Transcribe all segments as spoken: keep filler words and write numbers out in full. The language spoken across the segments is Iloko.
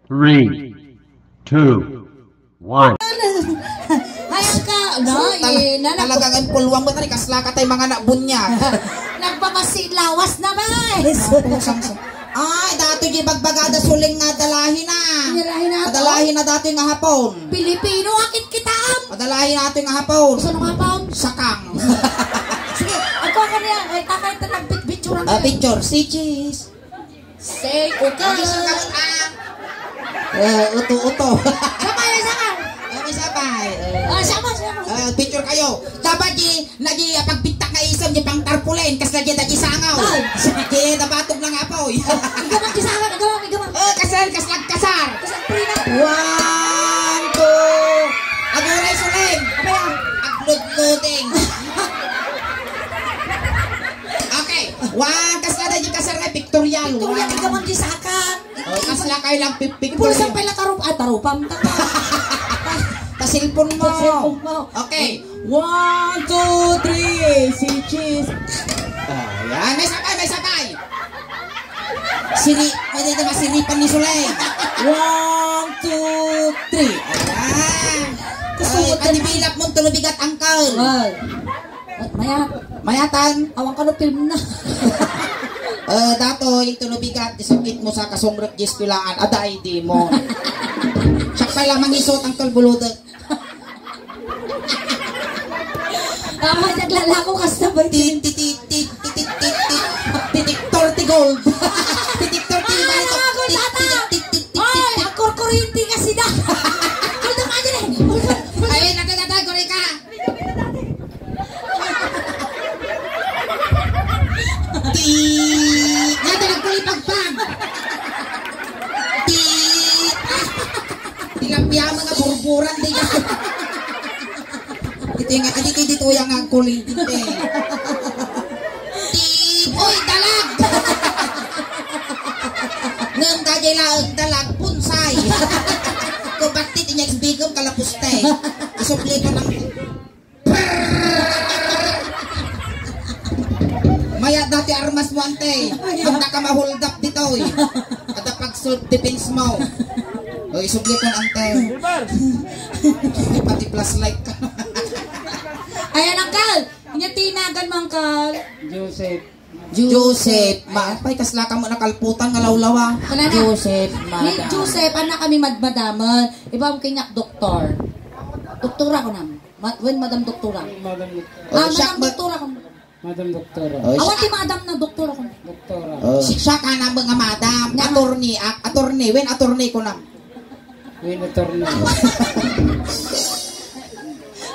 Three, two, one. Ay, ka, no, So, tal-, eh, nana-, talagang ang pulwang mo, tari, kasla ka tayo mga anak bunya. Nagpapasi lawas na ba, eh? Pusang sa-, ay, datoy di bagbagada suling nga dalahi na. Dalahi na to? Dalahi na datoy nga hapon. Pilipino, akit kita, am. Dalahi na datoy nga hapon. Saan nga hapon? Sakang. Sige, ako, ako niya. Ay, kakay ito, nagbitbitsura Ah, ka. Picture. Si Cheese. Say, okay. Ang isang kamot, ah. Eh, uto-uto. Sabay, sabay. Eh, may sabay. Eh. Ah, sabay, sabay. Eh, picture kayo. Dapat di, nagi, ah, pagbittak nga isang di pang tarpaulin, kas lagi dagi sangaw. Ay. Di, nabatog lang apoy. Igamang di sangaw, igamang, igamang. Eh, kasal, kas nagkasar. Kasal, prenup. One, two. Aguray, suling. Apa yan? Agludluding. Okay. One, kasla da di kasar nga pictorial. Pictorial, One. Igamang di sakan. Oh, kasla kayo lang pipictorial. Ipulsang pala tarup-, ah, tarupam. Ta cellphone mo. Ta cellphone mo. Okay. One, two, three. Si Cheese. Oh, yan. May sabay, may sabay. Siri-, pwede na masiripan ni Sulay. One, two, three. Ayan. Gusto Ay, mo pati din. Bilap mo, tulubigat, angkal. Ay. Mayat. Mayatan. Awan ka no film na. Eh, dato, yung tulubigat, isakit mo sa kasumrek di eskwelahan. Ada, ay, di mo. Siya pala mangisot, angkal, buludet. Tama, naglalako ka sa sabay. Ti, ti, ti, ti, ti, ti, ti, ti. Titiktor ti gold. Titiktor ti Ay, manito. Ti, ti, tata. Ti, ti, ti, ti, Ay, ti. Ang kurkurinti ka sida. Kulto ka dyan eh. Ay, nata, nata, guri ka. Ti. Nata, nagkulipagpag. Ti. Tilapia, mga burburan, di ka. Iti nga, adi kay dito yang ang kuling tinte. Tip! Oy, dalag! Ngem daydiay laeng dalag, punsay. Ko bakti ti next bigom kalapuste. Isubli ko ng Mayat dati armas mo, ante. Ang nakamahuldap ditoy. Ada pag self defense mo. O, isubli ko, ante. Pati flashlight ka. Ayan, angkal. Inya tinagan mo, angkal. Joseph. Joseph. Joseph. Ma-, pay, kasla ka mo nakalputan nga lawlawa. Wala na. Joseph, Ni madam. Joseph, anak kami madmadaman. Iba ang kinyak doktor. Doktora ko nam. Ma-, when madam doktora. Madam doktora. Ah, Oh, siya madam ma- doktora ko. Madam doktora. Oh, Awan siya ti madam na doktora ko. Doktora. Oh, si-, siya ka na mga madam. Nga. Attorney, a-, attorney. When attorney ko nam. When attorney.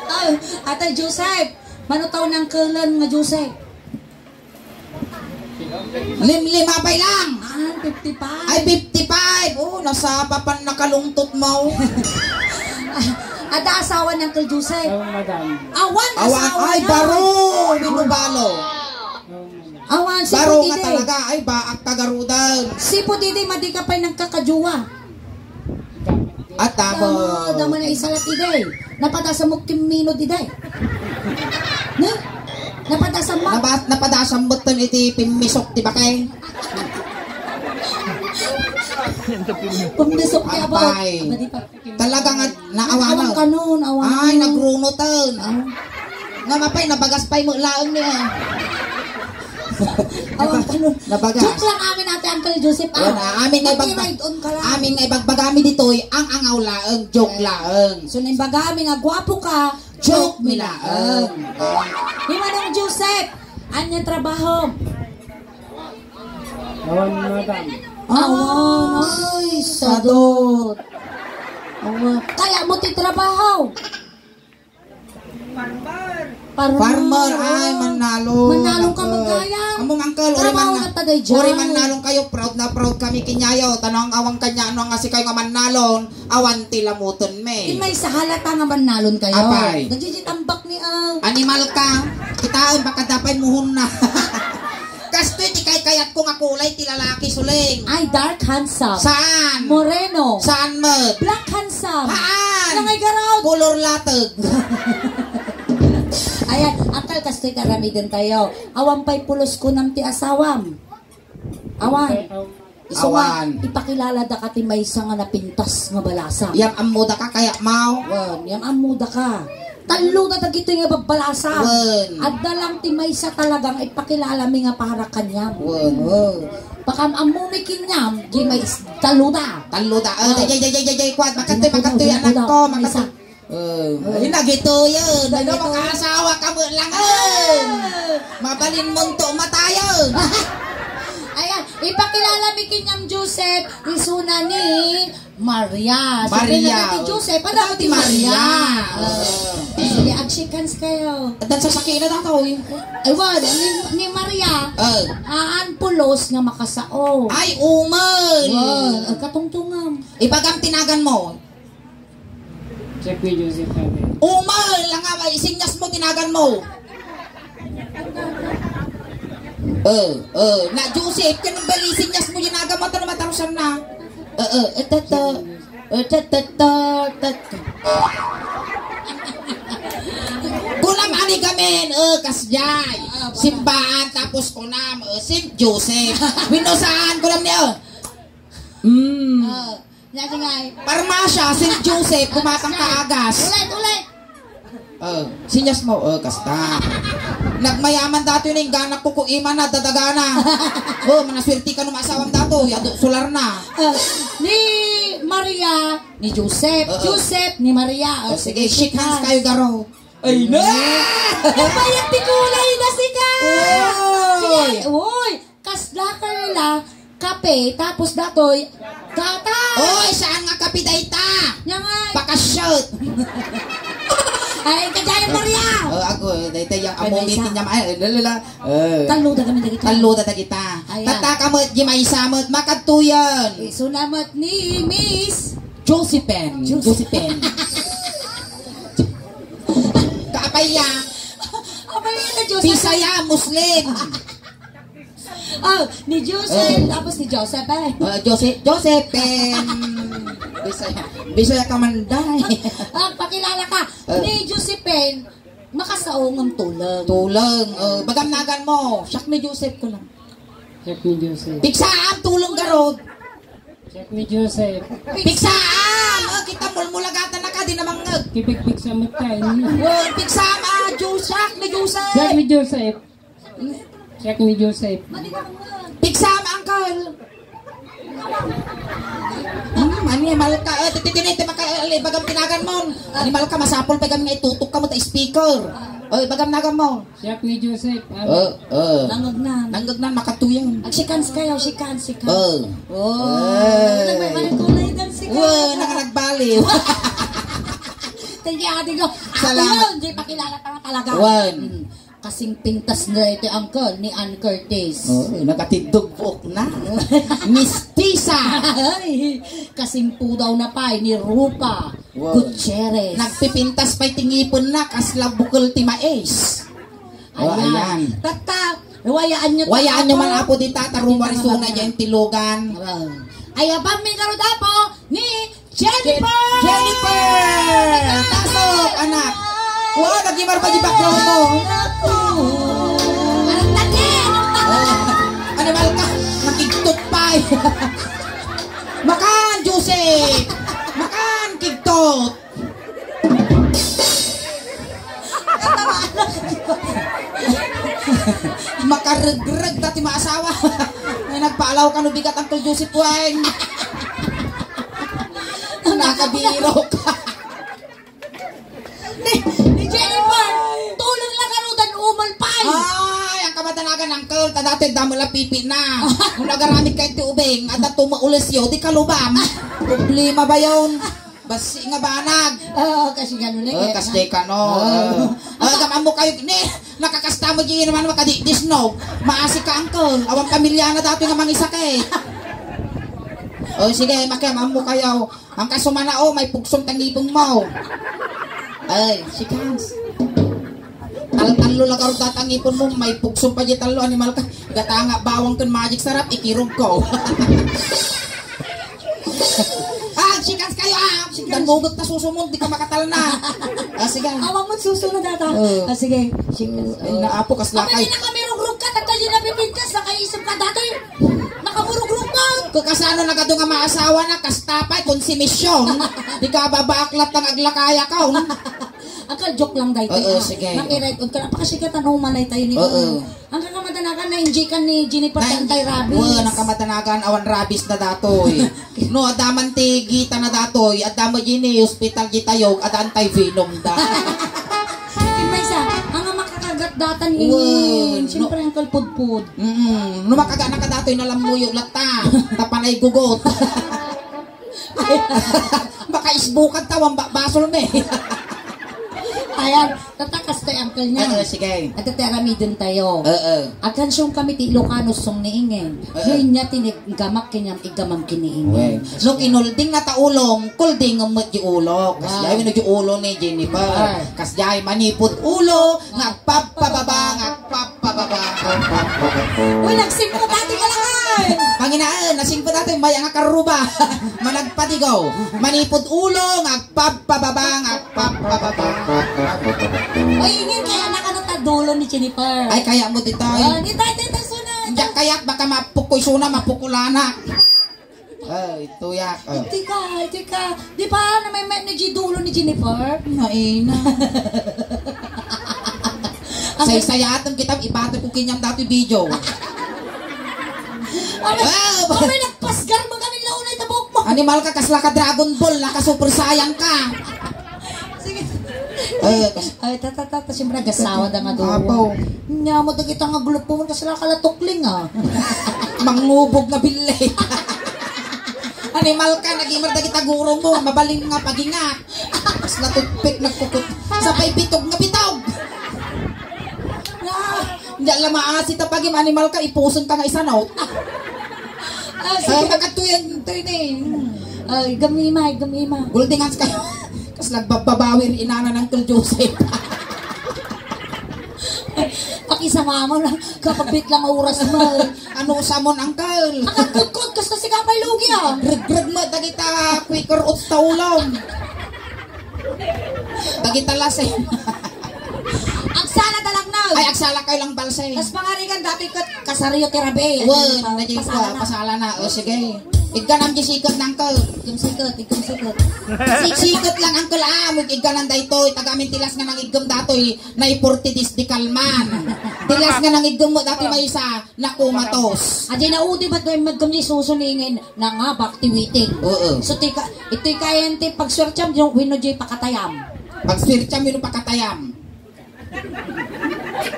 Oh, Atay Joseph. Mano taon ang kulan nga Joseph? Limlima pay lang. Ah, fifty-five. Ay, fifty-five. Oh, nasa papan nakalungtot mo. Ada asawa ni Uncle Joseph? Oh, madam. Awan, Awan, asawa ay, na. Baro, binubalo. Oh, madam. Awan, si Baro nga Putide. Talaga, ay, baak kagarudan. Si Putide, madi ka pa'y nagkakajuwa. At tamo. Tamo, tamo na isa lang, iday. Napadasam mo kimminod, iday. Ne? Napadasam mo? Napa-, napadasam mo ton iti pimmisok ti bakay. Pimmisok ti abot. Abay. Abay, di pa. Talaga nga naawan. Awan kanon, awan. Ay, nagrunutan. Ah. Nga mapay, nabagas pa'y mo laeng ni, ah. Awan kanon. Nabagas. Joke lang amin, Ate, Uncle Joseph, ah. Wala, amin nga ibag-, Mag-imaid-on ka lang. Amin nga ibagbagami ditoy, ang angaw laeng, joke laeng. So, naimbagami nga gwapo ka, joke mi laeng. Ni Manong Joseph, anya trabaho? Awan, madam. Awan. Ay, sadot. Awan. Kaya mo ti trabaho? Farmer. Farmer, ay, mannalon. Mannalon ka, uncle. Magayam. Among uncle, uri Trabaho man-, na taday dyan. Uri mannalon kayo, proud na proud kami kinyayo. Tanong awang kanya, ano nga si kayo nga mannalon, awan ti lamuton me. Di may sa halata nga mannalon kayo. Apay. Nagigitambak ni, ah. Animal ka. Kitaan, baka dapay muhon na. Kastoy ti kaykayat ko nga kulay ti lalaki, Suling. Ay, dark handsome. Saan? Moreno. Saan met? Black handsome. Haan? Nangay garod. Kolor lateg. Ayan, akal kastoy karamiden tayo. Awan pay pulos kunam ti asawam. Awan. Isu nga, awan. Ipakilala daka ti maysa nga napintas nga balasa. Yam-ammoda ka, kayatmo? Wen, yam-ammoda ka. Talloda dagitoy nga babbalasa. Wen. Adda lang ti maysa talaga nga ipakilala mi nga para kaniam. Wen. Wen. Pakam-ammomi kaniam, di may is-, talloda. Talloda. Oh, oh. Jay, jay, jay, jay, jay, kuwan. Makadtoy, makadtoy, anak ko. Makadtoy. Eh, ay, nagituyon. Nagituyon. Nagmakaasawa ka met laeng. Ah. Mabalinmonto matayon. Ayan, ipakilala mi kaniam, Joseph, isuna ni Maria. Siyempre, Maria. Ti Joseph, ano ti Maria? Maria. Eh, sige, agshake hands kayo. Addan sasakina datoy. Ay, wen, ni, ni Maria, eh, haan pulos nga makasao. Ay, umay. Wen, agkatungtungam. Ibagam ti naganmo. Check ni Joseph, sabi. Umay, langa, isinyasmo ti naganmo. Eh, eh, na Joseph, ken bali isinyasmo ti naganmo, ta no matarusanna. Eh, eh, eh, tata. Eh, tata, tata. Kunam ani gamin, eh, kasdiay. Simbaan, tapos kunam, eh, Saint Joseph. Wenno saan, kunam ni, eh. Mm. Ah. Nya, singay. Parmasya, Saint Joseph, gumatang ka agas. Ulit, ulit. Oh, sinyasmo, oh, kasta. Nagmayaman datoy ni ingganak ko, kuiman na, dadagana. Oh, manaswerti ka no maasawam datoy, adu, solar na. Ah, ni Maria, ni Joseph. Oo. Joseph, ni Maria. Oh, sige, shake hands kayo, garo. Ay, na! Nabayag ti kulay na sika! Oy! Sige, uy! Kasla, Carla, kape, tapos datoy, gatas. Oy, saan nga kape dayta? Nya nga. Pakashoot. Ay, kadiay, Maria. Oh, ako, dayta yang amo meeting niya, ay, lalala. Eh. Talloda kami dagita. Talloda dagita. Ayan. Tattaka met, di maysa met, makadtoyan. Isuna met ni Miss Josephine. Jos- Josephine. Kaapay ya. Apay na, Joseph. Bisaya, Muslim. Oh, ni Joseph, oh, tapos ni Joseph, eh. Oh, Joseph, Joseph, em, Bisaya. Bisaya ka man, day. Ah, pakilala ka. Oh. Ni Josephine, makasao ngem tuleng. Tuleng. Oh, bagam naganmo, siak ni Joseph ko lang. Siak ni Joseph. Pigsam, tuleng garud. Siak ni Joseph. Pigsam! Oh, kita mulmulagatan na ka, di na mangngeg. Kipigpigsam met ka, eh. Oh, pigsam, ah, Joseph, ni Joseph. Siak ni Joseph. Siak ni Joseph. Pigsam, uncle. Hmm, ani, malka. Eh, titi, tini, ti, maka, eh, bagam ti naganmo. Ani, malka, masapul pay kami nga itutok ka mo ta speaker. Oh, bagam naganmo. Siak ni Joseph. Oh, oh. Nangngegnan. Nangngegnan, makatuyan. Ag-shake hands kayo, shake hands, shake hands. Oh. Oh. Oh. Nagmay-, managkulay dan si Wah, Carla. Nakanagbaliw. Thank you, ate ko. Salamat. Ako yun, di pakilala ka nga talaga. Wan. Mm. Kasing pintas na iti uncle ni Ann Curtis. Oh, nakatiddog buok na. Mistisa. Ay, kasing pudaw na pay ni Rupa Wow. Gutierrez. Nagpipintas pay ti ngipenna, kasla bukel ti mais. Oh, ayan. Ayan. Tatta, wayaan nyo, wayaan nyo man, apo, dita, ta rumarisuna diay intilogan. Wow. Ay, abang mi garud, apo, ni Jennifer! Jennifer! Tasok, anak! Wow, nagimar pa di background mo. Naku! Parang tangin! Oh, animal ka! Nakigtot pa eh! Makan, Joseph! Makan, kigtot! Makaregreg dati maasawa. Ay, nagpaalaw ka no bigat ang Joseph Wine. Nakabiro ka. Ni, ni Jennifer, tulong lang karudan umal pay. Ay, ang kamatanagan, uncle, ta dati damo la pipi na. Kung nagaramid kayo ti ubing, at ato maulis yo, di kalubam. Problema ba yun? Basi nga banag. Oo, kasi ganun eh. Oh, kasdi ka, no? Oo. Oh. Oh, gamam mo kayo, ni, nakakasta mo di naman makadikdis, no? Maasi ka, uncle. Awan pamilya na dati nga mangisakit. Oh, sige, makiamam mo kayo. Ang kasumana, oh, may pugsom tangipong mo. Ay, si Kans. Tal-, tallo lang karong tatangipon mo, may pugsom pa di tallo, animal ka. Gatanga, bawang kun magic sarap, ikirog ko. Ah, si Kans kayo, ah. Si Kans. Dan mugot ta susumod, di ka makatalna. Ah, sige. Awang mo susunod ata. Oo. Ah, sige. Si Kans. Ay, naapo, kas lakay. Abay, di na kami rugrug ka, tatay, di na pipintas, nakaisip ka dati. Nakamurugrug ka. Kasano nagadu nga maasawa na, kasta pay, konsumisyon. Di ka babaak latta nga aglakayakon. Uncle, joke lang daytoy, Oo, ah. Sige. Nakiray, uncle, pakasikat ang umalay tayo ni Oo. Ang kakamadanagan na injekan ni Jennifer Na-, anti-rabies. Wen, ang kamadanagan, awan rabies na datoy. No, adda man ti gita na datoy, adda man di ni hospital di tayo, adda anti-venom da. Maysa, ang makakagat datan ini. Wen, no. Siyempre, Uncle, pudpud. Mm, no makaga na ka datoy, nalammuyo latta. Tapanay gugot. Makaisbukan ta, wan ba-, basol me. Ayan, tatakas to, Uncle, niya. Oo, sige. At tataramiden tayo. Oo. Agkansiyon kami ti Ilocano song ni Ingen. Oo. Yun niya tiniggamak kanyang iggamam kini Ingen. Wen. No kinulding na ta ulom, kulding met di ulo. Kasdiay Wow. no di ulo ni Jennifer. Wow. Kasdiay manipud ulo, nga agpabpababa, nga agpabpababa. Uy, nagsingko dati ka lang, ay! Panginaen, nasingko dati, may nga karuba. Managpatigaw. Manipud ulo, nga agpabpababa, nga agpabpababa. Uy, Ingen, kaya na ka na ta dulo ni Jennifer. Ay, kaya mo dito, ay. Ah, dito, dito, sunod. Diyak kaya't baka mapukoy suna, mapukulana. Ay, tuyak. Oh. Iti ka, iti ka. Di ba, na may, may, nagdi dulo ni Jennifer? Naina. Ang Saysayatan kita, ibato ko kinyam dati video. Ano, Wow! ano may nagpasgar mo kami launay tabok mo? Animal ka, kasla ka Dragon Ball, naka Super Saiyan ka. Sige. Eh, kas- Ay, ta, ta, ta, ta, siyempre, agasawa da nga duwa. Apo. Nya mo, dagita nga gulupon, kasla ka la tukling, ah. Mangubog nga billi. Animal ka, nagimar dagita guro mo, mabalin nga pagingat. Kasla toothpick, nagkukut. Sapay bitog nga bitog. Ah, Hindi la maasi ta pagim animal ka, ipuson ka nga isanot. Ah, sige. Ay, makatuyan, training. Ay, gamima, ay, gamima. Golding hands ka. Kas nagbabawir inana ng Uncle Joseph. Pakisama mo lang, kapag bitlang oras mo. Ano sa mon, Uncle? Ang agkudkod, kasta si Kapay Lugi, ah. Regreg mo, dagita, quicker, ut taulom. Dagita lasing. Agsala talagnaw. Ay, agsala kayo lang balsay. Tas pangarigan, dati kat kasaryo ti rabi. Wen, Ano, naging pasala na. Pasala na. O, sige. Igganam di sikat na, Uncle. Igum sikat, igum sikat. Siksikat lang, Uncle, ah. Mug igganam daytoy. Taga amin tilas nga nangiggum datoy. Nay forty days di kalman. Tilas nga nangiggum mo datoy may isa. Naku, matos. Adi na udi ba't doon magkam di susulingin? Nangabak ti witing. Oo. So, tika, ito'y kayan ti pagsuertiam, yung wino di pakatayam. Pagsuertiam, wino pakatayam.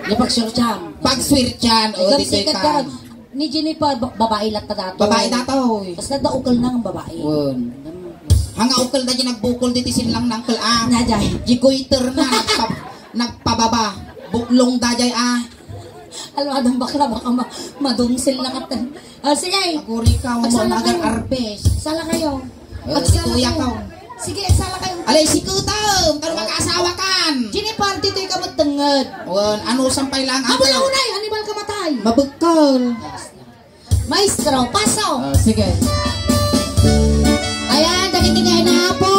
Yung pagsuertiam. Pagsuertian, o, Ikaw di sikat ka. Ka. Ni Jennifer, ba-, babae lang ta dato. Babae dato, oy. Basta da ukol na ang babae. Won. Hanga ukol da di nagbukol di ti sinlang na Uncle, ah. Na, jay. Di goiter na, nagpa-, nagpababa. Buklong da, jay, ah. Alwadong bakla, baka ma-, madungsil na katan. Ah, sige. Aguri ka, Agsala mo, kayo. Nagar arbes. Sala kayo. Eh, Agsala kuya kayo. Ka. Sige, agsala kayo. Alay, si Kutom, pero mag-asawa kan. Jennifer, dito'y ka magtenged. Wan, ano, sampay lang, Amo uncle. Na unay, animal ka matay. Mabagkal. Maestro, paso. Ah, sige. Ayan, dagiti nga inapo,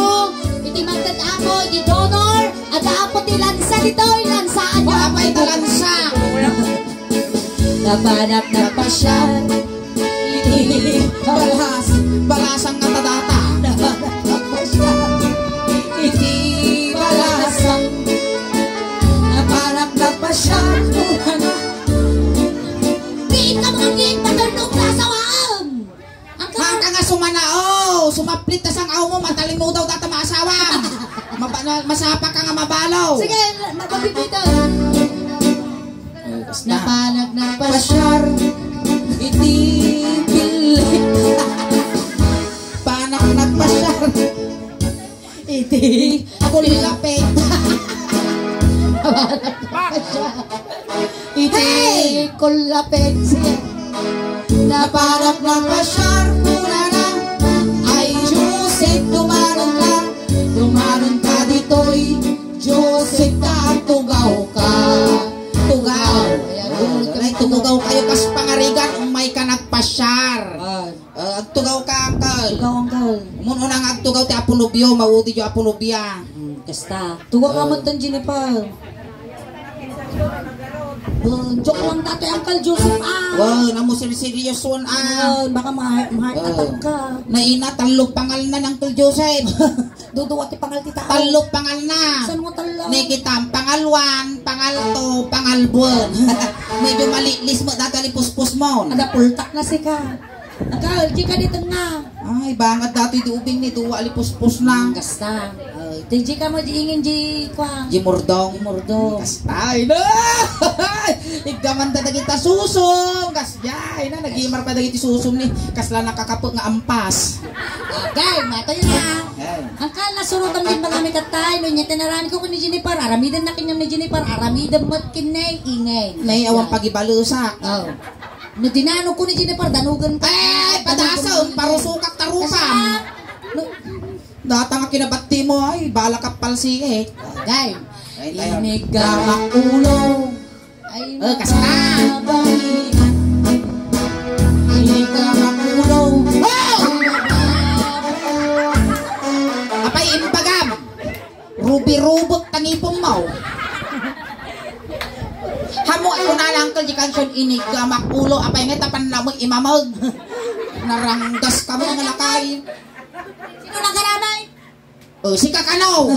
iti mangted apo, iti donor, adda apo ti lansa ditoy, lansaan niyo. Wa, apay ta lansa. Napanak nagpasyal, iti balas, balasang nga tadata. Napanak nagpasyal, iti balasang, napanak nagpasyal, Diin ka makangngeg, patulnog ta asawaem. Ang ka- Haka nga sumanao, sumaplit ta sang-aw mo, matalimudaw data maasawam. Maba-, na-, masapa ka nga mabalo. Sige, mapapipito. Ay, basta. Napanak nagpasyar, iti bilin. Panak nagpasyar. Iti kulapit. Iti Hey! Kulapit. Sige. Napanak nagpasyar, kunana, ay, Joseph, tumanon ka. Tumanon ka ditoy. Joseph, ka, tugaw ka. Tugaw. Ayan. Ay, tumugaw kayo, kas pangarigan, umay ka nagpasyar. Ah. Ah, agtugaw ka, uncle. Tugaw, uncle. Mun-una nga agtugaw ti Apolobio, maudi jo Apolobia. Hmm, kasta. Tugaw ka Ah. man ton, Jennifer. Wen, joke lang datoy, Uncle Joseph, ah. Wen, amo serseryoson, ah. Wen, baka ma-, ma-heart attack ka. Naina, tallo pangalna ni Uncle Joseph. Duduwa ti pangal ti tao. Tallo pangalna. Saan mo tallo? Ni kitam, pangal one, pangal two, pangal buen. Medyo malilis mo, dadali puspos mo. Ada pultak na sika. Uncle, di ka di tengnga. Ay, bangad datoy di ubing ni duwa ali puspos na. Kasta. Ay, di ka mo di ingin di kwa. Di murdong. Di murdong. Kasta, ay, na! Iggaman da dagita susong. Kas, yay, na, nagimar pa dagiti susong ni. Kasla nakakapek nga ampas. Okay, matayo na. Ay. Uncle, nasurotan din ba kami katay? No, inya tinarami ko ni Jennifer. Aramiden na kinyam ni Jennifer. Aramiden mo kinay ingay. Nay, awan pagibalesak. Oh. No, dinano ko ni Jennifer, danugan ka. Ay, padason, parusukak tarupan. Asa? No. Data nga kinabatti mo, ay, bala ka palsi, eh. Day. Ay, tayo. Inigamak ulo. Ay, eh, kasta. Inigamak ulo. Oh! Apay, imbagam. Rubi-rubek ta ngipon mo. Hamo, ako na lang to, di kansion inigamak ulo. Apay nga, tapan na mo, imamag. Naranggas ka mo, nga lakay. Sino nagaramay? O, si Kakano.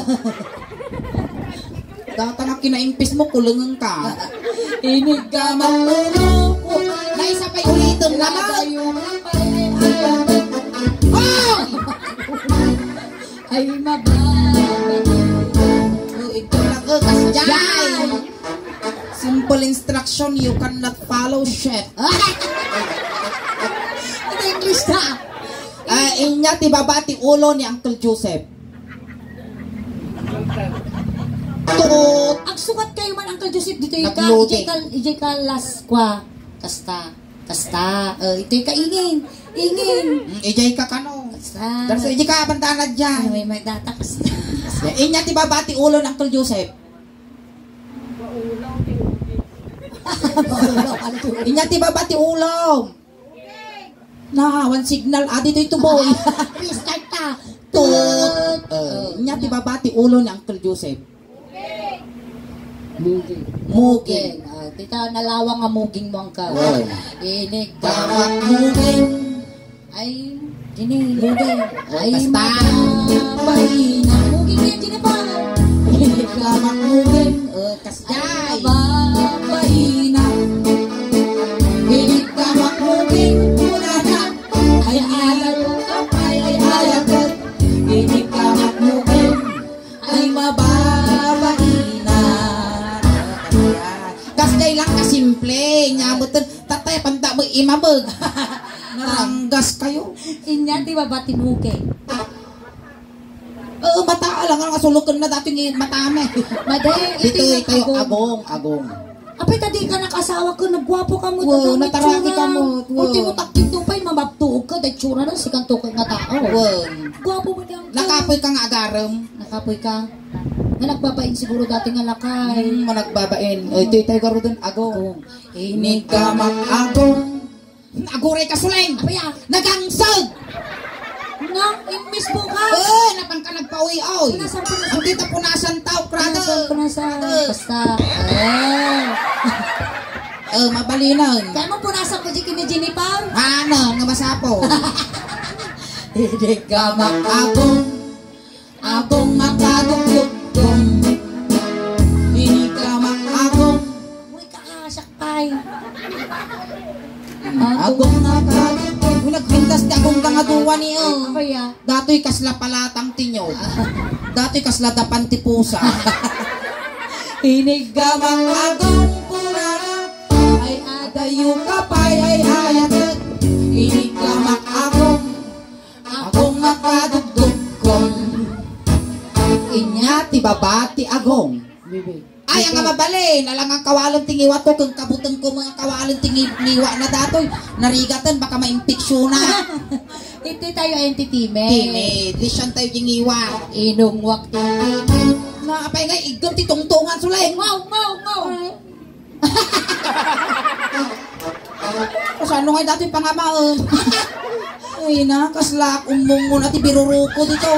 Data nga kinaimpis mo, kulengen ka. Inigamak ulo. Naisa pa'y ulitin naman. Oh! Ay, mababa. Oh, ito lang, oh, kasjay. Simple instruction, you cannot follow shit. Ito English na. Ah, inya ti baba ti ulo ni Uncle Joseph. Tut. Agsukat kayo man, Uncle Joseph, dito yung ka, Nagluti. Ijay ka, ijay ka last kwa. Kasta. Kasta, eh, ito'y kaingin. Ingin. Mm, ijay ka kano. Kasta. Darso, ijay ka, abantanan dyan. Ay, may magdatakas. Inya ti baba ti ulo ni Uncle Joseph. Inya ti baba ti ulo. Na, one signal. Ah, dito ito, boy. Restart ka. Tut. Eh, inya ti baba ti ulo ni Uncle Joseph. Muging. Muging. Ah, dita nalawang nga muging mo ang ka. Wow. Inig. Dapat muging. Ay, ini, muging. Ay, basta. Mababa ina. Muging yan, Jennifer. Inig dapat muging. Eh, kasjay. Ay, mababa ina. Inig dapat muging. Muna na. Ay, ayaw ka pa, ay, ayaw ka. Inig dapat muging. Ay, mababa ina. Kasjay lang kasimple. Nya, muten, tatay, panda mo imameg. Naranggas kayo. Inya, di ba, batimuke? Oo, mata lang, ang sulukan na dati ng mata mo. Madi, ito yung agong. Agong, agong. Apay, ta di ka nakasawa ka, nagwapo ka mo, wow, nataraki ka mo, wow. Ultimo, takkinto pay, mamabtuog ka, da itsura na, sikanto ka nga tao. Wow. Gwapo mo dyan ka. Nakapoy ka nga agarem. Nakapoy ka. Nga nagbabain siguro dati nga lakay. Hmm, nga nagbabain. O, ito, ito, garudon, agong. Agong. Ini ka mag-agong. Aguray ka, Suleng! Apay, ah? Nagangsag! Na, imbis po ka? Oo, napan ka nagpaoy-oy. Punasan, punasan. Hindi ta punasan tao, krado. Punasan, punasan. Krado. Basta. Eh. Eh, mabalinan. Kaya mo punasan ko, Jiki ni Jennifer? Ano, nga masapo? Hindi ka makabong. Agong makadugdugdong. Ini ka mang agong. Uy, kakasakpay. Agong makadugdong. Uy, nagpintas ti agong kangaduan ni, oh. Kaya? Datoy kasla palatang tinyo. Datoy kasla dapan ti pusa. Ini ka mang agong pura. Ay, adayo ka pay, ay, ayat. Ini ka mang agong. Agong makadugdugkon. Inya ti baba ti agong. Bibi. Ay, ang mabalin, alangan kawalen ti ngiwat ko, kung kabuteng ko mga kawalen ti ngi-, ngiwa na datoy. Narigatan, baka maimpeksyon na. Iti tayo ay ti timid. Timid. Lisyan tayo ti ngiwa. Inungwak ti timid. Na, apay nga, igam ti tungtungan, Suleng. Wow, wow, wow. Kasano nga dati pangamaon? Ay na, kasla, umong mo na ti biruruko dito.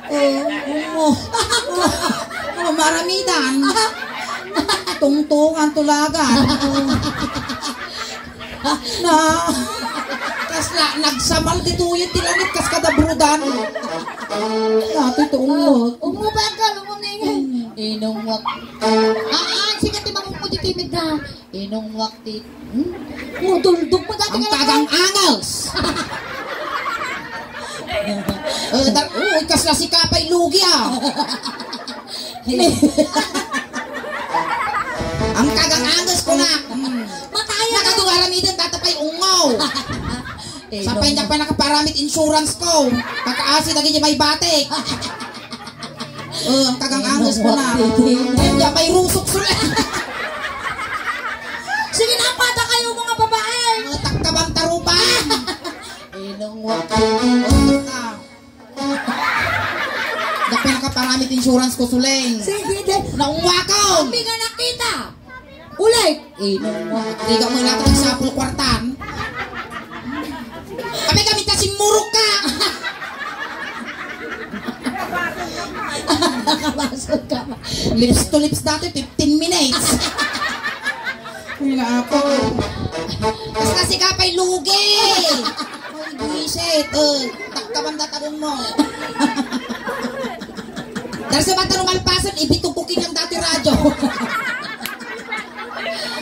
Eh, umo. Oh, maramidan. Tungtungan, tulagan. Na, kasla, nagsamal ditoyen ti langit, kas kada brudan. Datoy ti ungwak. Umubag ka, lumuningin. Inungwak. Ah, ah, sikat ti mamungmo di timid na. Inungwak ti, hmm? Muduldog mo dati. Ang nga tagang angas. Eh, dar-, uy, kasla si Kapay Lugi, ah. Ang tagang angas ko na. Hmm. Matay na. Nakadua aramiden, tatapay ungaw. Eh, Sapay no. Niya pa nakaparamit insurance ko. Kakaasi dagiti may batik. Oh, ang tagang angas ko na. Hindi, may rusok sila. Sige na, pata kayo, mga babae. Oh, takkaban tarupan. Inong wa-, oh, ta. Dapit nakaparamit insurance ko, Suleng. Sige, de. Naungwakon. Ang pinanakita. Ulit. Inong wa-, di ka mo natin sapul kwartan. Kami, kami ta simurok ka. Nakabasol ka pa. Lips to lips dati, fifteen minutes. Ay, naako. Basta si Kapay Lugi. Ay, buwisit. Eh, takkaban tatagong mo. Dari sa mata rumalpasan, ibitog ko kinang dati radyo.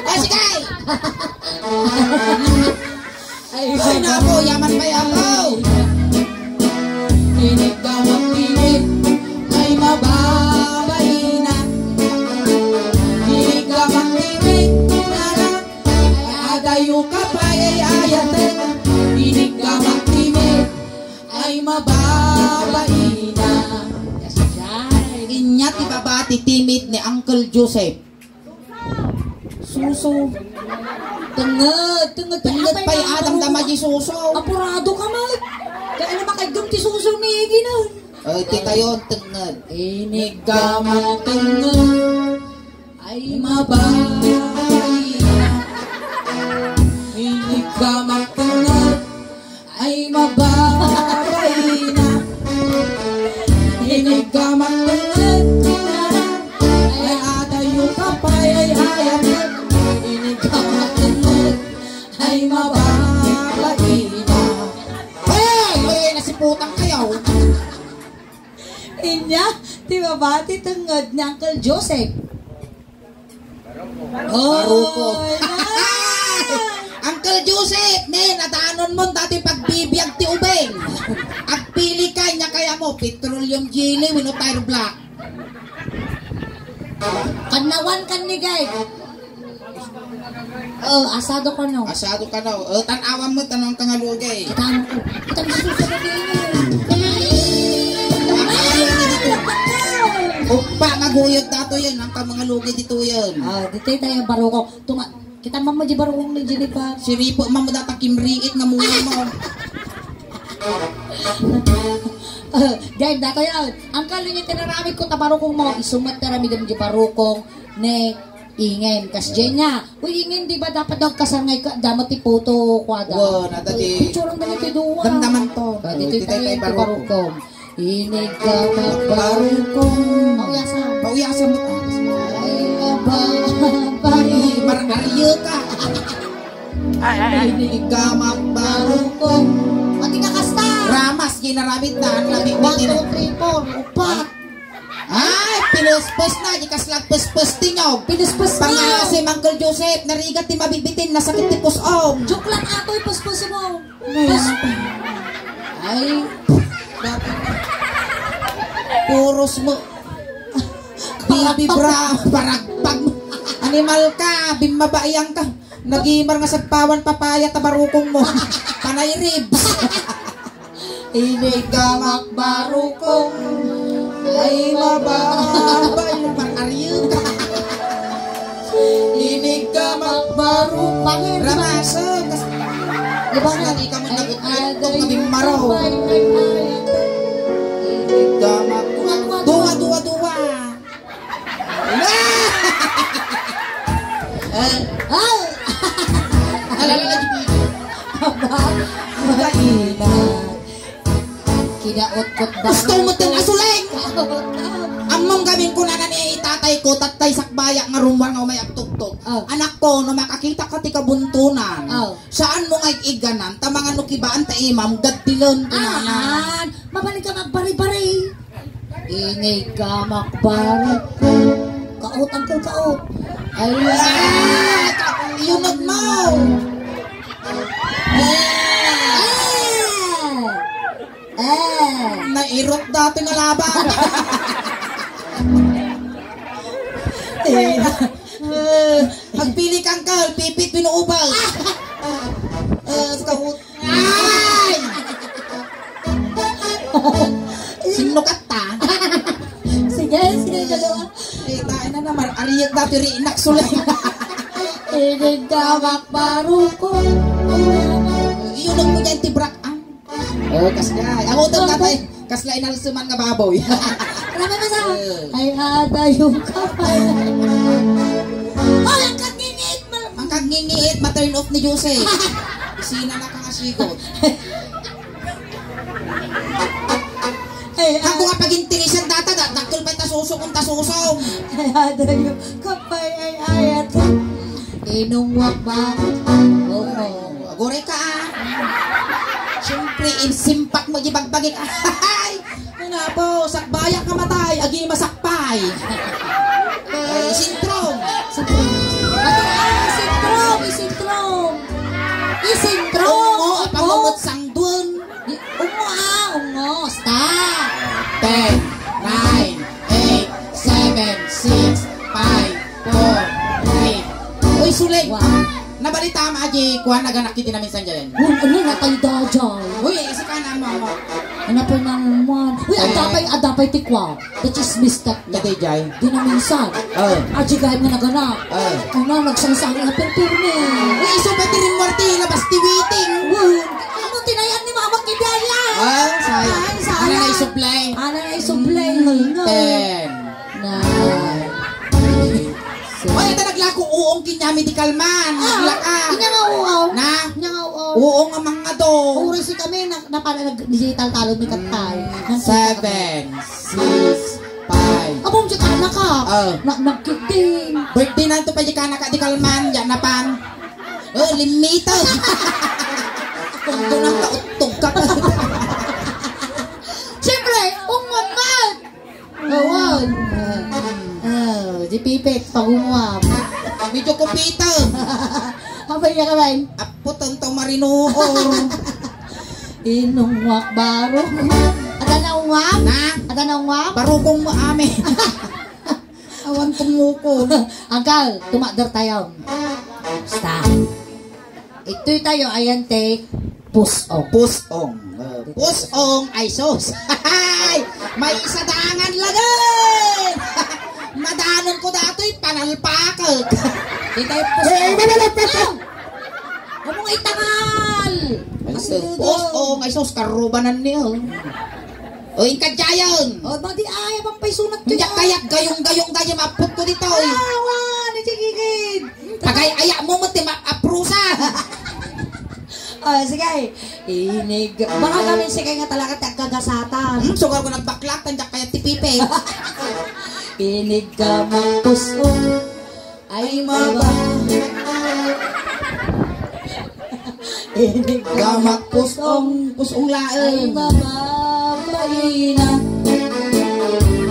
O, sige! Ay, ay, nako, yaman pa yaman. Inigka magtinik, ay mababaina. Inigka magtinik, nana. Ay, adayo ka pa, ay ayaten. Inigka magtinik, ay mababaina. Inya ti baba ti timid ni Uncle Joseph. Suso. Tenged, tenged, Tenged pay pay Adam dama di suso. Apurado ka, Mat. Kaya na makaigam ti suso ni Egi na. Ay, ti tayo, tenged. Inigka magtenged. Ay, mababaina. Inigka magtenged. Ay, mababaina. Inigka magtenged. Ay, adayo ka pa, ay, ay, ay. Inigka magtenged. Ay, mababaina. Hoy! Hoy, nasiputang kayo. Inya, ti baba ti tenged ni Uncle Joseph. Baruko. Oy, na. Uncle Joseph, ne, nadanon mo dati pagbibiag ti ubing. Agpili ka, inya kaya mo, petroleum jelly, wenno tire black. Kannawan kan ni guy. Oh, asado kano. Asado kano. Oh, tan-awan mo, tanong ka nga lugay. Tan-, tan-, Uppa, maguyod dato yan. Ang ka mga lugay dito yan. Ah, dito tayo barukong. Tuma-, kita mo mo di barukong ni Jennifer. Siripo, mamo data kimriit nga muna mo. Ah, guys, dato yan. Ang kalinit na naramit ko, tabarukong mo. Isumat na ramidam di barukong. Ne, Ingen, kas Jenya. Uy, Ingen, di ba dapat daw kasangay ka? Damo ti puto, kuwada. Wa, nata ti Picture ang dami ti duwa. Damdaman to. Ah, dito Oh, tayo, tayo, ti barukong. Barukong. Inig ka magbarukong. Pauyasan. Pauyasan mo. Ay, aba, aba. Ay, mar-, ariyo ka. Inig ka magbarukong. Pati ka kasta. Ramas, ginaramit na. Ang labi One, two, three, four. Upat. Ay, pinuspos na, di kasla puspos ti nyog. Pinuspos na. Pangasi, Uncle Joseph, narigat ti mabibitin, nasakit ti pus-om. Joke lang, atoy, puspos mo. Pus- Ay, puros mo. Bibi bra, paragpag mo. Animal ka, bimabaiang ka. Nagimar nga sagpawan papaya tabarukong mo. Panay ribs. Inig ka magbarukong. Ay, mababa yung pang-ariyo ka. Inig ka magbarukong. Ramasa. Di ba nga, di ka mo nagutlog kung naging maraw. Inig ka mag-, duwa, duwa, duwa. Ah! Ay! Alala na, di ba? Aba, kaina. Kinaot-kot ba? Gusto mo itong asuleng? Ang Nung gamin kunana ni tatay ko, tattay sakbayak nga rummuar nga umay agtuktok. Oh. Anak ko, no makakita ka ti kabuntonan, oh, saan mo nga ig-iganan, ta mangano kibaan ta imam, gaddilen kunana. Aan, mabalin ka magbari-bari. Inig ka makbari. Kaot, angkel, kaot. Ay, ah, ka-, iyunod mo. Eh. Eh. Nairot dati nga laban. Eh, agpili kang kal, pipit, binuubag. Eh, sa kahut-, ay! Sino ka ta? Sige, sige, dalawa. Eh, tayo na naman. Ariyak dati rin, inaksulay. Inig ka makbaro ko. Iyunod mo dyan, tibrak. Ah. Oh, kasla. Ang utang na tayo. Kasla inalsuman nga baboy. Marami pa sa. Eh. Ay, adayo ka pa. Oh, ang kagingit mo. Ang kagingit, ma-turn off ni Jose. Isina na ka nga sigot. Ay, ako nga pagintirisan data, da-, dakkel pa tasusong kung tasusong. Ay, adayo. Kapay, ay, ayat. Inungwak ba? Oo. Aguray ka, ah. Siyempre, insimpak mo di bagbagik. Ay! Ano po, sakbayak ka matay, agi masakpay. Ay, sintrom. Sintrom. Ato, ah, sintrom, sintrom. Isintrom. Oo, apo. Apangungot sangdun. Di, ungo, ah, ungo. Stop. Ten, nine, eight, seven, six, five, four, three. Uy, suling. Wow. Nabalita mo, aji, kuan, naganak iti naminsan dyan. Uy, ano, natay da dyan. Uy, isa ka na, mama. Ano po nang muan? Uy, eh, adda pay, adda pay ti kuan. The chismis ka. Dati, jay. Di na minsan. Oh. Aji gayam nga nagana. Oh. Ano, nagsangsangi nga pirpirmi. Uy, isu pa ti rin muarte, labas ti waiting. Uy, ano, tinayan ni mama kidaya? Ah, sayang. Ay, sayang. Ano na isublay? Ano na isublay? Hmm, no. Ten. Nine. Six. Ay, ita naglako uong kinyami di kalman. Ah, naglaka. Inya nga uong. Na? Inya nga uong. Uong nga mga do. Uri si kami, na, na, para nag-digital talon ni Katay. Hmm. Nang kita kami. Seven. Six, five. Abong, di ka anak ka. Oh. Na, nagkiting. Birthday na to pa, di ka anak ka, di kalman, di anapan. Oh, limita. Kung doon ang kauttog ka. Siyempre, umwat. Awan. Oh, di pipit, pagumuam. Medyo kupita. Abay, ka, bay. Apot ang tao marinuor. Inungwak barong. Ada na ungwam? Na? Ada na ungwam? Barukong mo amin. Awan tumuko. Angkal, tumakder tayo. Basta. Itoy tayo, ayan, take. Pusong. Pusong. Uh, pusong ay sus. May isa dangan lagi. Madanon ko datoy, panalpakag. Di tayo pusong. Eh, manalpakag. Among itangal! Ay, sus. Pusong, ay, sus, karubanan niya, oh. O, inkadyayon! O, madi ay, abang pay sunat ko. Hindi kaya gayong-gayong tayo, maput ko dito, eh. Awan, nagigigid. Pagay-aya mo, mati, ma-, aprusa. O, sige. Inig. Baka kami sige nga talaga, tagkagasatan. Hmm, sugar ko nagbaklak, hindi kaya tipipe. Inig ka, mapusong. Ay, maba. Inig ka makpusong, pusong laeng. Ay, mababaina.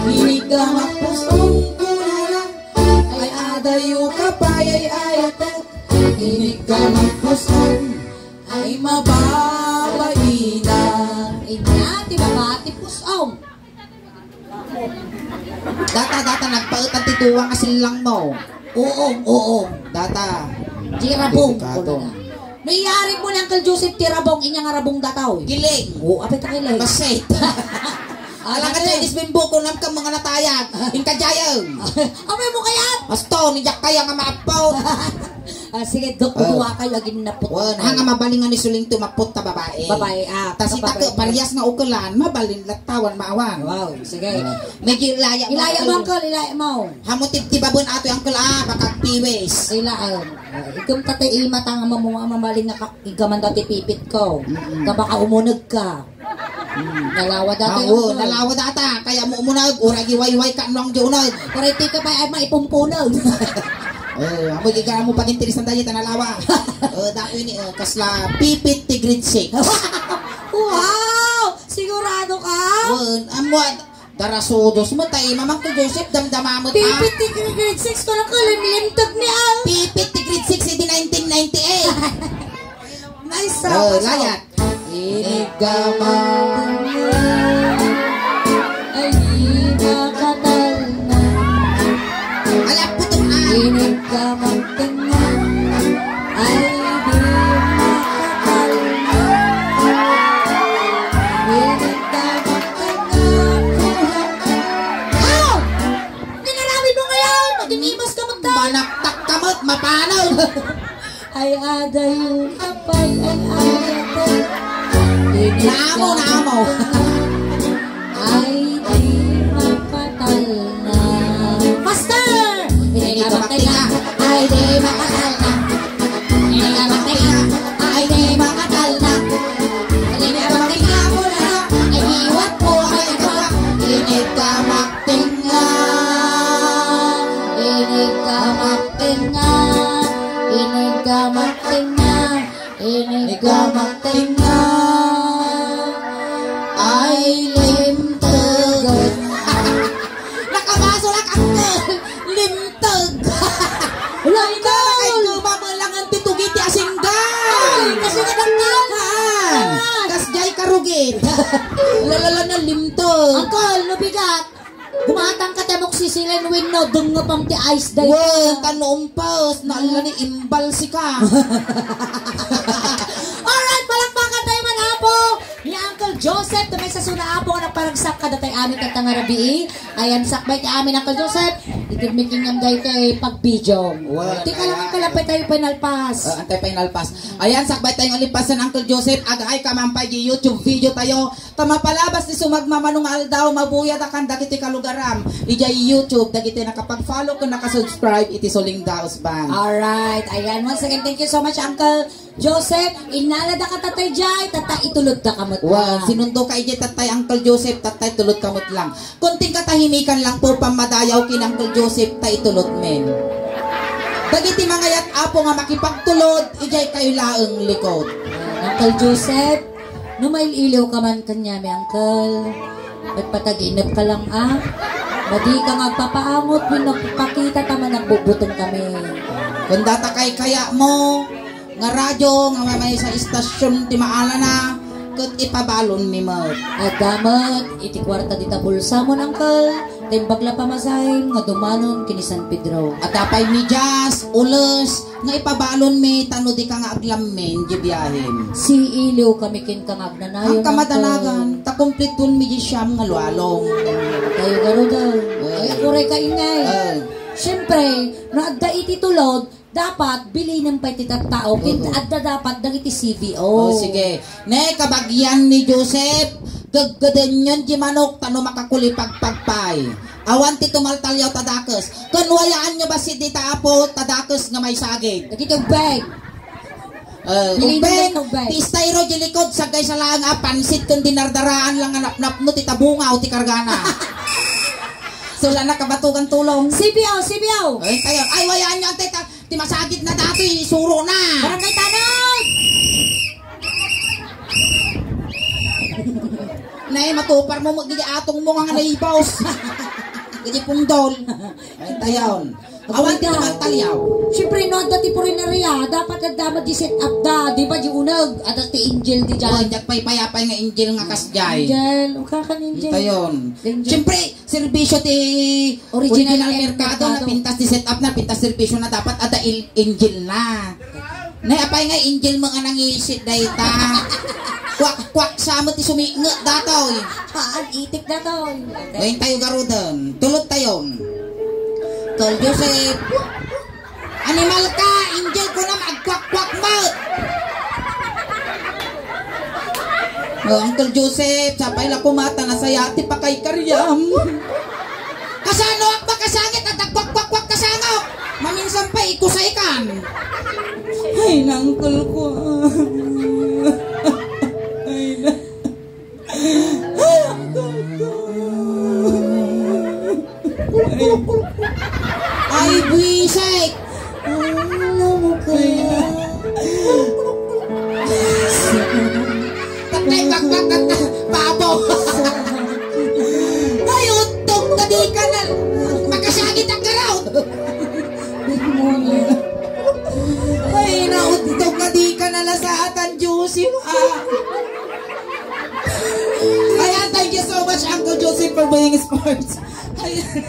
Inig ka makpusong, kunana. Ay, adayo ka pay, ay, ayat. Inig ka makpusong. Ay, mababaina. Inya, ti baba, ti pusong. Data, data, nagpaetan ti duwa nga sillang mo. Oo, oo. Data. Di rabong, delikado. Kunana. No, iyari mo ni Uncle Joseph ti rabong, inya nga rabong dataw. Giling. Oo, apay ta giling. Basit. Ah, alam ka, dati. Chinese bimbo, kunam ka mga natayag. Inkadyayan. Amay mo kayat? Asto, ni Jack kaya nga maappaw. Ah, sige, Dok, ah, kukuha kayo, agin napot. Wen, hanga mabalingan ni Suling tumapot ta babae. Babae, ah, ta sita babae. Ke, parehas nga ukelan, mabalin lattawan maawan. Wow, sige. Ah. Medyo ilaya mo, ilaya mo, Uncle. Uncle, ilaya mo. Hamu tibtibaben ato, Uncle, ah, baka piwis. Ila, ah, ikum ta ti ima ta nga mamu-, mabalin nga ka-, igaman dati pipit ko. Mm-mm. Ta baka umuneg ka. Hmm, nalawa data Ah, yun, oo, tol. Nalawa data. Kaya mo umunag, uray giwayway ka, nung giunag. Uray ti ka pa, ay, maipumpunag. Eh, amo, ikaw mo pag-interesan tayo, ta nalawa. Eh, dako ini, eh, kasla pipit ti grade six. Wow! Sigurado ka? Oo, amo, darasudos mo, tayo, mamang ko, Joseph, damdama mo, ta? Pipit ti grade six, ko lang kalimlimtag ni Al. Pipit ti grade six, idi nineteen ninety-eight. Nice, Oh, ah, layat. Inigaman ay di makatalna. Ala, puto, ah. Inigaman tengnga ay di makatalna. Inigaman tengnga. Ah! Dinaramid mo ngayon! Maging imas ka magdal! Manaktak ka mo't mapanaw! Ay, adayo, apay, ay, adayo. Naamo, naamo. Ay, di makatalna. Faster! Ini ka magtinga. Ay, di makatalna. Ini ka magtinga. Ay, di makatalna. Ini ka magtinga. Ay, iwat ko, ay, iwat. Ini ka magtinga. Ini ka magtinga. Ini ka magtinga. Ini ka magtinga. Ay, limteg. Nakabaso lang, uncle. Limteg. Limteg. Ay, kumabalangan ti tugi ti asinggan. Ay, kasi kadakkel. Haan. Ah. Kasjay karugit. Lalala na limteg. Uncle, no bigat. Gumatang ka, temok sisilen wenno dengngepam ti ice day. Wen, ta no umpas, naallan ni imbal sika. Alright, palakpakan tayo man, Apo, ni Uncle Joseph, ti maysa suna, Apo, nga nagparagsak kadatay amin tatta nga rabii. Ayan, sakbay ti amin, Uncle Joseph. Itid mi kaniam daytoy pagbidiom. Wen, Tika lang, ayan. Uncle, antay tayo pinalpas. Ah, antay pinalpas. Ayan, sakbay tayo nga lipasan, Uncle Joseph. Agay ka man pay di YouTube video tayo. Ta mapalabas ti sumagmamano nga aldaw, mabuyadak dagiti kalugaram idiay YouTube, dagiti nakapag-follow ken nakasubscribe iti Suling Daos Band. Alright. Ayan, once again, thank you so much, Uncle Joseph. Innaladaka tatta idiay, tatta itulodda ka met. Wen, sinundoka idiay tatta, Uncle Joseph, tatta itulodka met lang. Kunting katahimikan lang po, pammadayaw ken Uncle Joseph, ta itulod men. Dagiti mangayat, Apo, nga makipagtulod, idiay kayo laeng likod. Uncle Joseph, no mail-iliw ka man kaniami, uncle, ket pataginep ka lang, a? Madi ka nga agpapaamot wenno agpakita ta managbugbuteng kami. Kun data kaykayatmo nga radio nga mamaysa istasyon ti maalana, ket ipabalonmi met. Adda met iti kuarta dita bulsamon, uncle. Ta imbag la pamasahim nga dumanon ken ni San Pedro. Adda pay medias, ules, nga ipabalonmi, ta no dika nga aglammin diay biahem. Siiliw kami kenka nga agnanayon, Uncle. Ang kamadanagan, ta kumpletoenmi diay siam nga lualong. Kayo garuden. Uy. Ay, uray ka ingay. Ay. Siyempre, no adda iti tulod, dapat bilinen pay ti tattao, ket Oo. adda dapat dagiti C V O. O, sige. Ne, kabagian ni Joseph, geggedenyon diay manok ta no makakulipagpag pay. Awan ti tumaltaliaw ta dakes. Ken wayaanyo bassit dita, Apo, ta dakes nga maisagid. Dagiti ubbeg. Eh, Bilinen ubbeg, dagiti ubbeg. Ti styro diay likod, sagaysa laeng a pansit ken dinardaraan lang nga napnapno ti tabungaw ti kargana. So, la nakabatugan tulong. C V O, C V O. Ay, tayo. Ay, wayaanyo, antay ta. Ti masagit na datoy, isuro na. Barangay Tanod! Nay, matupar mo, mag-, atong mo nga naibaw. Gidi pundol. Ay, tayon. Awan ti Ikaw. Magtaliaw. Siyempre, no, adda ti punerarya, dapat adda met di set up da, di ba, di uneg, adda ti angel di dyan. Ay, nagpaypayapay nga angel nga kasjay. Angel, o kakan angel. Tayon. Angel. Siyempre, serbisyo ti Original Original merkado, merkado. Napintas ti set up na, pintas serbisyo na, dapat adda il-, angel na. Nay, apay nga angel mo nga nangisit dayta. Kwak, kwak, sa mo ti suminget datoy. Haan, itik datoy. Ngayon tayo garuden. Tulot tayo. Tol Joseph. Animal ka, angel ko na, agkwak-kwak met. O, Uncle Joseph, sapay la koma ta nasaya ti pakaykariam. Kasano ak makasangit a dagkwak-kwak-kwak kasano? Maminsan pa, ikusay kan. Ay, nangkel ko. Ay, na. Tan Joseph, ah. Ayan, thank you so much, Uncle Joseph, for buying sports. Ayan.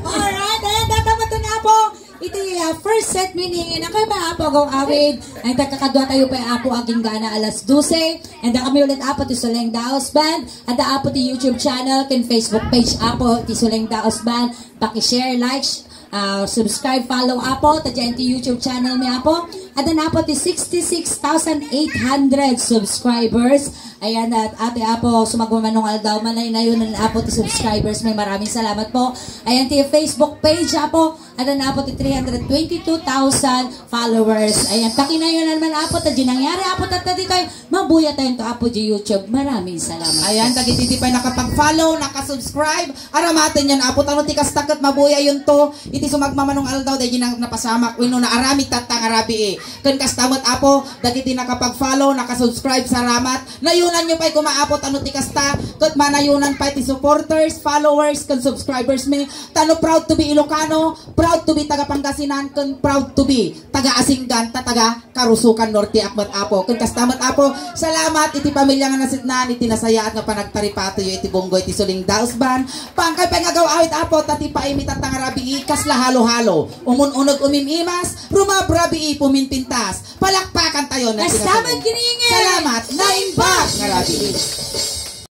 Alright, ayan, data mo to na po. Iti, ah, first set meaning, na kayo ba, Apo, go awid? Ay, kakadwa tayo pa, Apo, aging gana alas dose. And kami ulit, Apo, ti Suleng Daos Band. Ada, Apo, ti YouTube channel, ken Facebook page, Apo, ti Suleng Daos Band. Paki-share, like, ah, subscribe, follow, Apo, ta dyan ti YouTube channel mi, Apo. Ada na, Apo, ti sixty-six thousand eight hundred subscribers. Ayan, at ate, Apo, sumagmamanong aldaw, manaynayon, Apo, ti subscribers mi. Maraming salamat po. Ayan, ti Facebook page, Apo. Ada na, Apo, ti three hundred twenty-two thousand followers. Ayan, pakinayonan man, Apo, ta di nangyari, Apo, tatta ditoy. Mabuya tayo to, Apo, di YouTube. Maraming salamat. Ayan, dagiti di pa nakapag-follow, nakasubscribe, aramaten yan, Apo, tano ti kasta ket mabuya yun to. Iti sumagmamanong aldaw, dagiti na napasamak, wenno naaramid tatta nga rabii. Ken kasta met, Apo, dagiti nakapag-follow, nakasubscribe, saramat. Nayunan nyo pay kuma, Apo, tano ti kasta, ket manayonan pay ti supporters, followers, ken subscribers mi. Tano proud to be Ilocano, proud to be taga Pangasinan, ken proud to be taga Asingan, ta taga Karusukan Norte ak met, Apo. Ken kasta met, Apo, salamat iti pamilya nga nasitnan, iti nasayaat nga panagtaripatoyo iti bunggo iti Suleng Daos Band. Pangkay pay nga agaw-awid, Apo, ta ti paimitatta nga rabii, kasla halo-halo. Umun-uneg umim-imas, rumabrabii puminpintas. Palakpakan tayo na Kasta met kiniingin. Salamat. Naimbag nga rabii.